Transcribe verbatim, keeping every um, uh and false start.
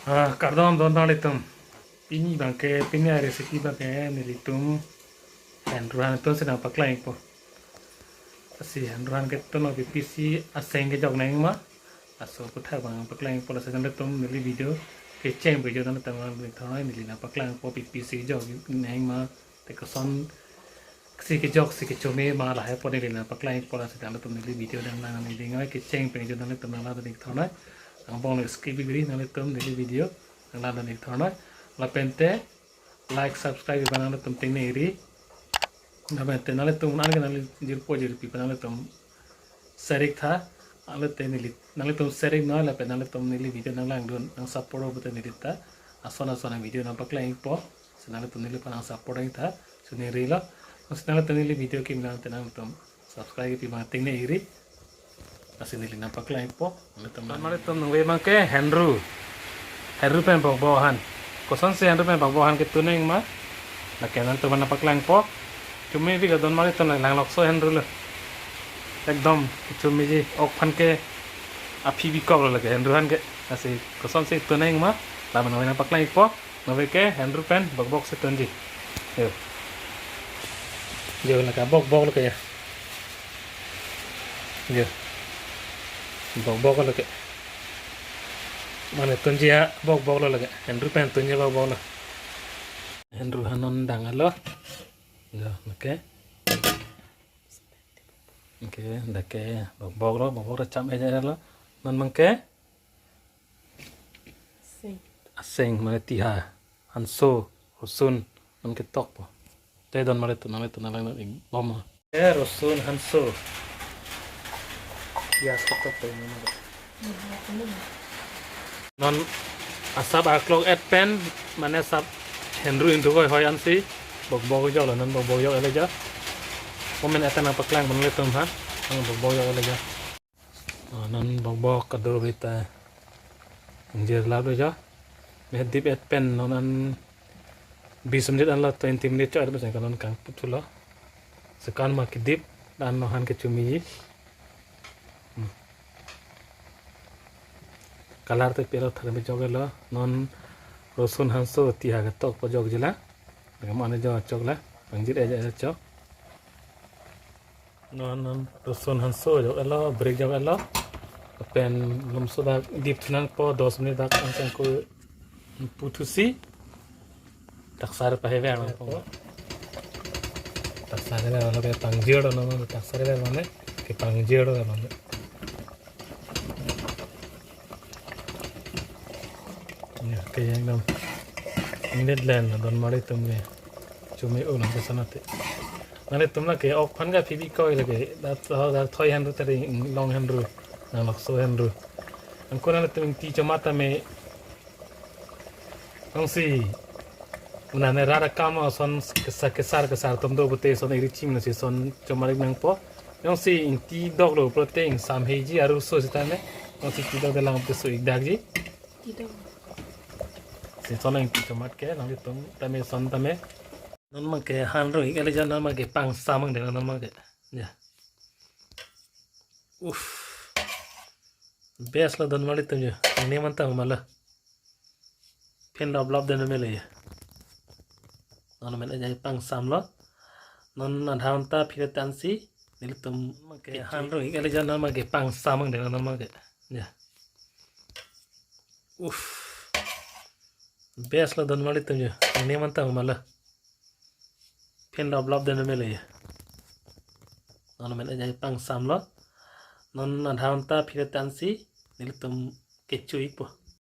Ah, kardom don don itum. Pini abangke, pini a-recipe abangke nelitum henru han tun si nangpaklang ikpo. Lasi henru han ke tun o, pipi si aseng kejok nangma, laso aputhak abang paklang ikpo. Lasi nanglitum neli video kecheng video nanglitum nangthornoi, neli nangpaklang ikpo pipi si kejok nangma, te koson si kejok si kechome ma lahai apot neli nangpaklang ikpo. Lasi nanglitum neli video nanglang, neli ngoi kecheng pen video nanglitum nanglang ta neli thornoi. Angbong le skip biri, nanglitum neli video nanglang ta neli thornoi. Lapen te like, subscribe abang nanglitum tengne iri. Lapen te nanglitum an ke nangli jirpo jirpi pen nanglitum share ik tha. Alo te neli, nanglitum share iknoi lapen nanglitum neli video nanglangdun, nang support o pute neli ta ason ason a-video nangpaklang ikpo. Si nanglitum neli aphan nang support ik tha, si neli rilo. Si nanglitum neli video kim lang te nanglitum subscribe pi abang tengne iri. Lasi neli nangpaklang ikpo. Nanglitum, nanglitum nangve abangke henru. Henru pen bokbok han. Kosonsi henru pen bokbok han ketun nangma, lake nanglitum nangpaklang ikpo. Chome vi ka don mari tun lang lokso henru lo. Ekdom kechomeji, ok aphan ke aphi bikok lo lake henru han ke. Lasi kosonsi tun nangma, lapen nangpaklang ikpo. Nangve ke henru pen bokbok si tunji. Yo. Yo, lake bokbok lo ke ya. Yo. Bokbok lo ke. Mane tunji ya bokbok lo lake. Henru pen tunji bokbok lo. Henru han non dang alo. Yo, oke. Oke, dak ke bokbok lo, bokbok lo cham eja lo. Non abangke? Sing. Aseng, mane tiha, hanso, rosun, non ketokpo. Te don mari tun, nanglitum nanglang ikbom. Eh, rosun, hanso. Pias ketokpo non. Non asap aklok et pen, mane asap henru ingduk hoi hoi ansi bokbok jok lo, non bokbok jok ele ja. Komen eta nangpaklang nanglitum ha. Non bokbok jok ele ja. Oh, non bokbok kadokave ta ingjir lap do ja. Me dip et pen non an bis minute anlo twenty minute chok et pen ka non kangputhu lo. Sekan ma kedip dan non han kechomeji. Hmm. Color te pelo thar me jok elo, non rosun hanso tiha ketokpo jokji la. Kamu ane jok chok la, pangjir eja eja chok. Non, non rosun hanso jok elo, break jok elo. Pen lumso dak dip thu nangpo dos minute dak angkang ko puthusi. Taksar pahever nangpo. Taksar le lo ke pangjir do non, taksar le lo ne, ke pangjir do lo ne. Ya, ke yang dam. Ini len don mari tum ke. Chome ulang ke sana te. Nanglitum lake ok aphan ke aphi bikok lake. Dak, dak thoi henru tari long henru. Nang lokso henru. Angko nanglitum ingti chomat tame. Jongsi unane rat akam ason kesar, kesar kesar atum do pute son iri chim nasi son chomat ik nangpo. Jongsi ingti dok lo pute ingsam heji aruso sitame. Jongsi ingti dok de lang pute so ik dakji. Ingti dok. Si son ingti chomat ke nanglitum tame son tame. Non abangke hanru ik ele ja, non abangke pangsam ang de non abangke. Ya. Uff. Best lo don mari tum jo. Ini mantap malah. Phin lop lop den mele ya. Non men aja pangsam lo. Non adha anta phire tansi. Nelitum ke hanru ik ele ja, non abangke pangsam ang de non abangke. Ya. Uff. Best lo don mari tum jo. Ini mantap malah. Phin lop lop den mele ya. Non men aja pangsam lo. Non adha anta phire tansi nelitum kecho ikpo.